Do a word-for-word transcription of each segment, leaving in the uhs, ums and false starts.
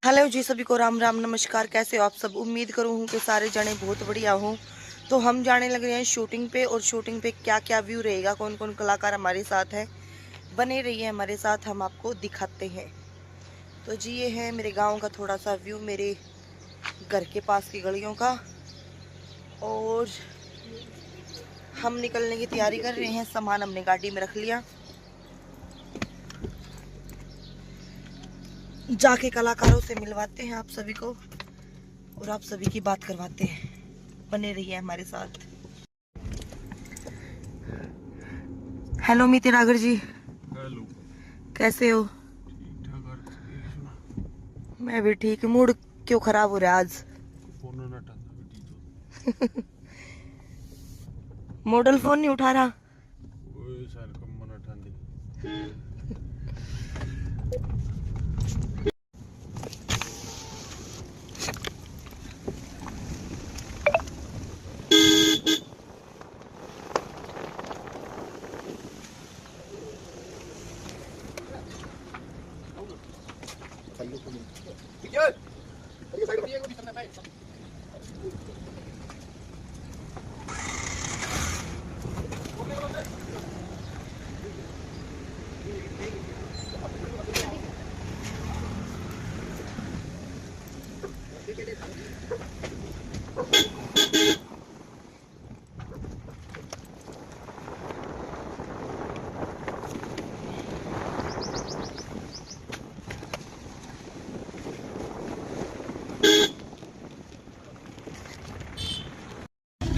हेलो जी, सभी को राम राम, नमस्कार। कैसे हो आप सब? उम्मीद करूँ हूँ कि सारे जने बहुत बढ़िया हो। तो हम जाने लग रहे हैं शूटिंग पे, और शूटिंग पे क्या क्या व्यू रहेगा, कौन कौन कलाकार हमारे साथ है, बने रहिए हमारे साथ, हम आपको दिखाते हैं। तो जी, ये है मेरे गांव का थोड़ा सा व्यू, मेरे घर के पास की गलियों का। और हम निकलने की तैयारी कर रहे हैं, सामान हमने गाड़ी में रख लिया। जाके कलाकारों से मिलवाते हैं आप सभी को और आप सभी की बात करवाते हैं, बने रहिए हमारे साथ। हेलो मीति रागर जी। हेलो। कैसे हो? ठीक ठाक। मैं भी ठीक। मूड क्यों खराब हो रहा है आज? फोन ना ठंडा भी ठीक हो। मॉडल फोन नहीं उठा रहा। ओए सर, कम मना ठंडी।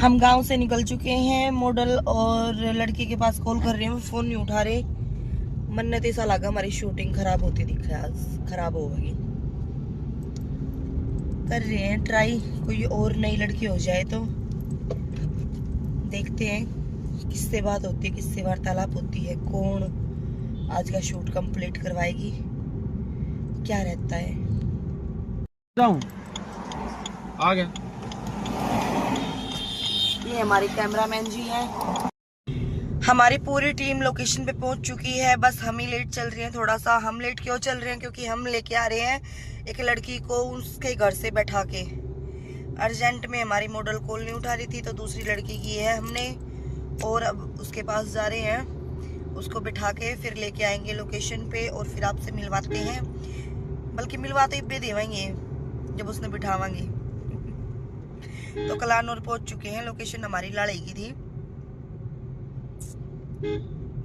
हम गांव से निकल चुके हैं। मॉडल और लड़के के पास कॉल कर रहे हैं, वो फोन नहीं उठा रहे। मन्नत ऐसा लगा हमारी शूटिंग खराब होती दिख रहा है, आज खराब होगी। कर रहे हैं ट्राई, कोई और नई लड़की हो जाए तो। देखते हैं किससे बात होती है, किससे वार्तालाप होती है, कौन आज का शूट कंप्लीट करवाएगी, क्या रहता है। जाऊं। आ गया। ये हमारे कैमरामैन जी हैं। हमारी पूरी टीम लोकेशन पे पहुंच चुकी है, बस हम ही लेट चल रहे हैं थोड़ा सा। हम लेट क्यों चल रहे हैं? क्योंकि हम लेके आ रहे हैं एक लड़की को उसके घर से बैठा के। अर्जेंट में हमारी मॉडल कॉल नहीं उठा रही थी, तो दूसरी लड़की की है हमने, और अब उसके पास जा रहे हैं, उसको बिठा के फिर लेके आएंगे लोकेशन पे और फिर आपसे मिलवाते हैं। बल्कि मिलवा तो इब्बे देवेंगे जब उसने बिठावांगे। तो कलानौर पहुंच चुके हैं, लोकेशन हमारी लाड़े की थी।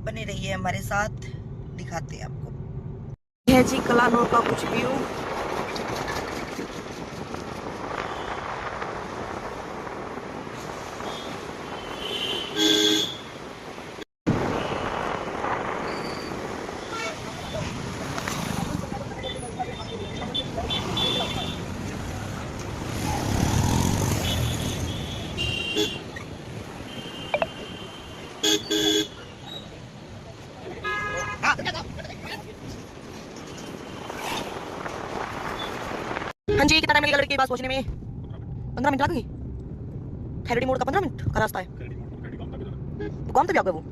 बने रहिए हमारे साथ, दिखाते हैं आपको। है जी कलानौर का कुछ व्यू। हाँ जी, कितना टाइम लगेगा लड़के के पास पहुंचने में? पंद्रह मिनट लग गई। खैरड़ी मोड़ का पंद्रह मिनट का रास्ता है। तो गांव तक भी आ गए वो।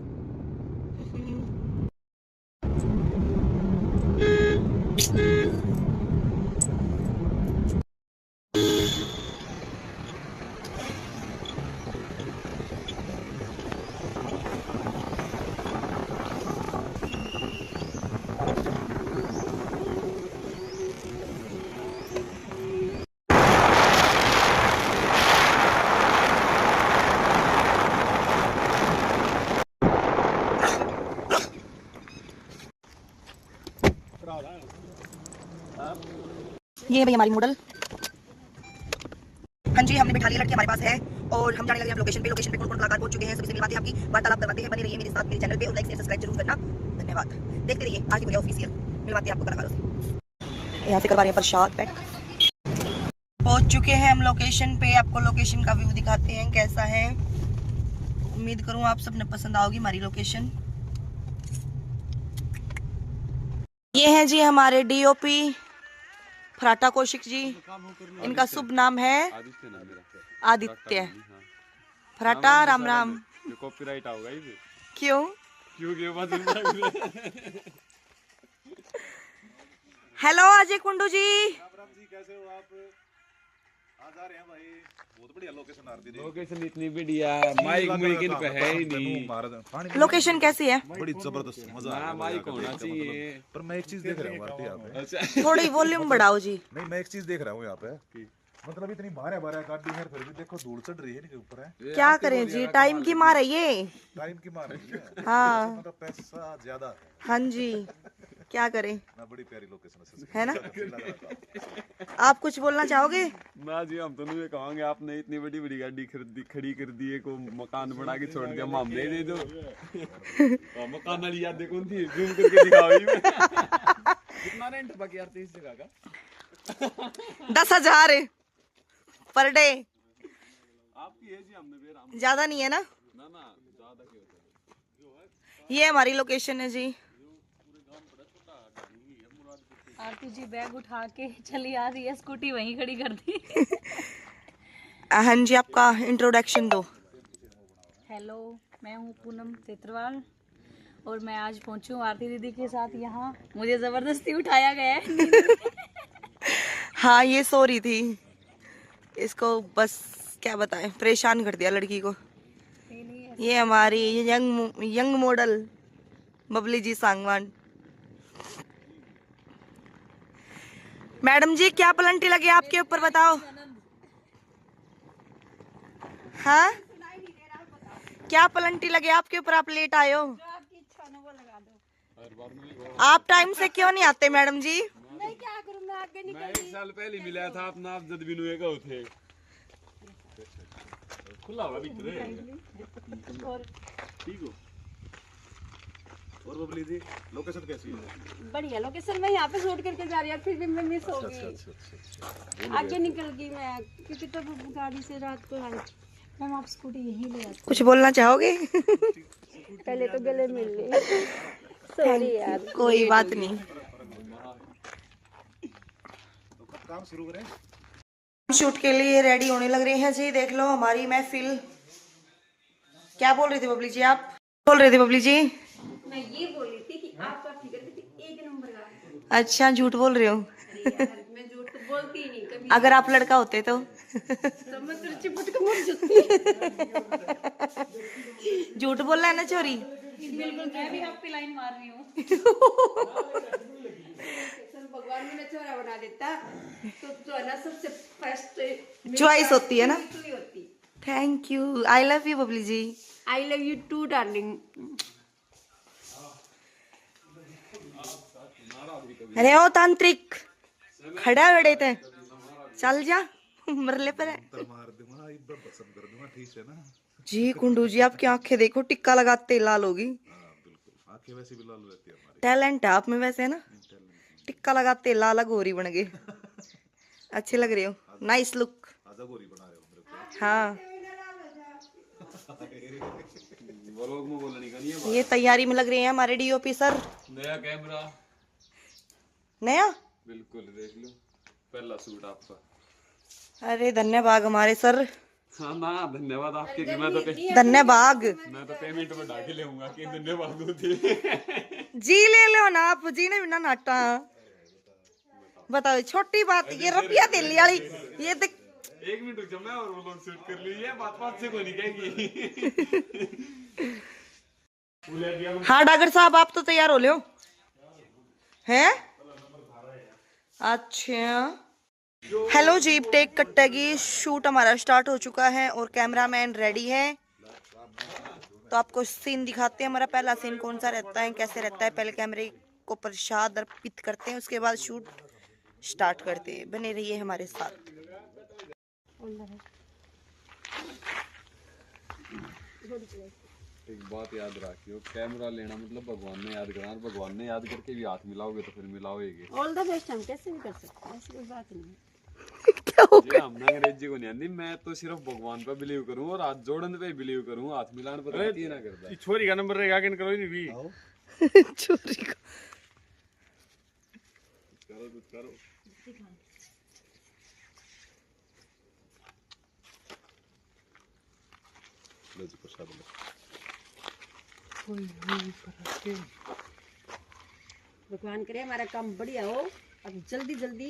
ये है भाई हमारी मॉडल। हाँ जी, हमने बिठा लिया, लड़की हमारे पास है और हम जाने लगे हैं लोकेशन पे। लोकेशन पे कौन कौन कलाकार पहुंच चुके हैं, सभी से मिलवाते हैं, आपकी वार्तालाप करवाते हैं। बने रहिए मेरे साथ, मेरे चैनल पे और लाइक, शेयर, सब्सक्राइब जरूर करना। धन्यवाद। देखते रहिए, आज की वीडियो ऑफिशियल। मिलवाते हैं आपको कलाकारों से। यहाँ से करवा रहे हैं प्रसाद पैक। पहुंच चुके हैं हम लोकेशन पे, आपको लोकेशन का व्यू दिखाते हैं कैसा है। उम्मीद करूँ आप सबने पसंद आओगी हमारी लोकेशन। ये हैं जी हमारे डीओपी फराटा कौशिक जी, इनका शुभ नाम है आदित्य। फराटा, राम राम। कॉपीराइट आओगा इसे। क्यों? क्योंकि हेलो अजय कुंडू जी। कैसे हो आप? आ जा रहे हैं भाई। बहुत बढ़िया लोकेशन आरती दी। लोकेशन इतनी बढ़िया, माइक मुइक इन पे है ही नहीं। लोकेशन कैसी है? बड़ी जबरदस्त, मजा आ गया, माइक होना चाहिए। पर मैं एक चीज देख रहा हूँ आरती यहाँ पे। अच्छा। थोड़ी वॉल्यूम बढ़ाओ जी। नहीं, मैं एक चीज देख रहा हूँ यहाँ पे। मतलब इतनी भारे भारे गाड़ी है, फिर भी देखो धूल चढ़ रही है इनके ऊपर है। क्या करें जी, टाइम की मार है ये। टाइम की मार है ये। हाँ। मतलब पैसा ज्यादा है। हाँ जी, क्या करें। ना, बड़ी प्यारी लोकेशन है सच में। है ना? आप कुछ बोलना चाहोगे? ना जी, हम तो नहीं कहेंगे, आपने इतनी बड़ी बड़ी गाड़ी खरीद दी, खड़ी कर दी है, को मकान बना के छोड़ दिया, हम दे दे दो। हाँ, मकान वाली याद कौन थी, जूम करके दिखाओ। कितना रेंट बाकी यार इस जगह का? दस हजार पर डे। आपकी है जी, हमने बेरा ज्यादा नहीं है ना? ना ना, ज्यादा क्यों होता है? ये हमारी लोकेशन है जी। आरती जी बैग उठा के चली आ रही है, स्कूटी वहीं खड़ी कर दी। हाँ जी, आपका इंट्रोडक्शन दो। हेलो, मैं हूँ पूनम तेतरवाल और मैं आज पहुँची हूँ आरती दीदी के साथ यहाँ। मुझे ज़बरदस्ती उठाया गया है। हाँ, ये सो रही थी, इसको बस क्या बताएं, परेशान कर दिया लड़की को। ये हमारी यंग यंग मॉडल बबली जी सांगवान। मैडम जी, क्या पलंटी लगी आपके ऊपर, बताओ। हाँ, क्या पलंटी लगी आपके ऊपर, आप लेट आए हो? आप टाइम से क्यों नहीं आते मैडम जी? मैं क्या करूं, मैं आगे निकल मैं एक गई। साल पहले मिला था अपना, आप जद भी नुए का होते। खुला हुआ भीतर है। और ठीक हो? और बबली जी, लोकेशन कैसी है? बढ़िया लोकेशन, मैं यहाँ पे शूट करके जा रही हूँ, फिर भी मैं मिस हो अच्छा, गई। अच्छा, अच्छा, अच्छा, अच्छा। बोलो आगे यार। निकल गई मैं, क्योंकि तब गाड़ी से रात को आई। मैम, आप स्कूटी यहीं ले आते। कुछ बोलना चाहोगे? पहले तो गले मिल ली। सॉरी यार। कोई बात नहीं। तो कब काम शुरू करें? शूट के लिए रेडी होने लग रहे हैं जी। देख लो हमारी महफिल। क्या बोल रही थी बबली जी आप? बोल रही थी बबली जी? मैं ये बोल रही थी कि आपका फिगर भी एक नंबर का है। अच्छा, झूठ बोल रहे हो? अरे यार, मैं झूठ तो बोलती ही नहीं कभी। अगर आप लड़का होते तो? तो मैं तेरे चिपट के मर जाती। झूठ बोलना है ना छोरी? बिल्कुल, मैं भी आपकी लाइन मार रही हूँ। भगवान ने छोरा बना देता तो जो है ना, सबसे फर्स्ट चॉइस होती है ना। तू ही होती। Thank you, I love you Babli ji. I love you too darling। अरे ओ तांत्रिक, खड़ा बड़े ते चल जा, मरले पर है। मंत्र मार दूंगा, इब्बा भस्म कर दूंगा, ठीक है ना? जी कुंडू जी, आपकी आंखें देखो, टिक्का लगाते लाल होगी। हाँ, बिल्कुल, आंखें वैसे भी लाल रहती है हमारी। टैलेंट है आप में वैसे, है ना? टैलेंट। टिक्का लगाते लाल गोरी बन गए। अच्छे लग रहे हो, नाइस लुक। आजा गोरी बना रहे हो मेरे को। हाँ। व्लॉग में बोलने का नहीं है बात। ये तैयारी में लग रहे हैं हमारे डीओपी सर। नया कैमरा। नया? बिल्कुल, देख लो, पहला शूट आपका। अरे धन्यवाद हमारे सर। हाँ ना, धन्यवाद आपके कि मैं तो पे-, धन्यवाद। मैं तो पेमेंट बढ़ा के लेऊंगा कि धन्यवाद होते। जी ले लो ना आप, जी ने भी ना नाटा। बताओ, छोटी बात, ये रुपया धेली वाली, ये देख। एक मिनट रुक जा, मैं और व्लॉग शूट कर लूँ, ये बात बात से कोई नहीं कहेगी। हाँ डागर साहब, आप तो तैयार हो लो, हैं? अच्छा, हेलो जी, टेक कट्टेगी, शूट हमारा स्टार्ट हो चुका है और कैमरामैन रेडी है। तो आपको सीन दिखाते हैं, हमारा पहला सीन कौन सा रहता है, कैसे रहता है। पहले कैमरे को प्रसाद अर्पित करते हैं, उसके बाद शूट स्टार्ट करते हैं। बने रहिए हमारे साथ। एक बात याद रखियो, कैमरा लेना मतलब भगवान ने याद करना, और भगवान ने याद करके भी हाथ मिलाओगे तो फिर मिलाओगे। ऑल द बेस्ट, हम कैसे भी कर सकते हैं, ऐसी कोई बात नहीं है। क्या हो गया? हमने अंग्रेजी को नहीं आंदी, मैं तो सिर्फ भगवान पे बिलीव करूं और हाथ जोड़न पे बिलीव करूं, हाथ मिलान पर अरे, गलती ना करता। छोरी का नंबर रहेगा, आगे करो ही नहीं भी। छोरी का। करो, कुछ करो। लो जी, प्रसाद लो। भगवान करे हमारा काम बढ़िया हो, अब जल्दी जल्दी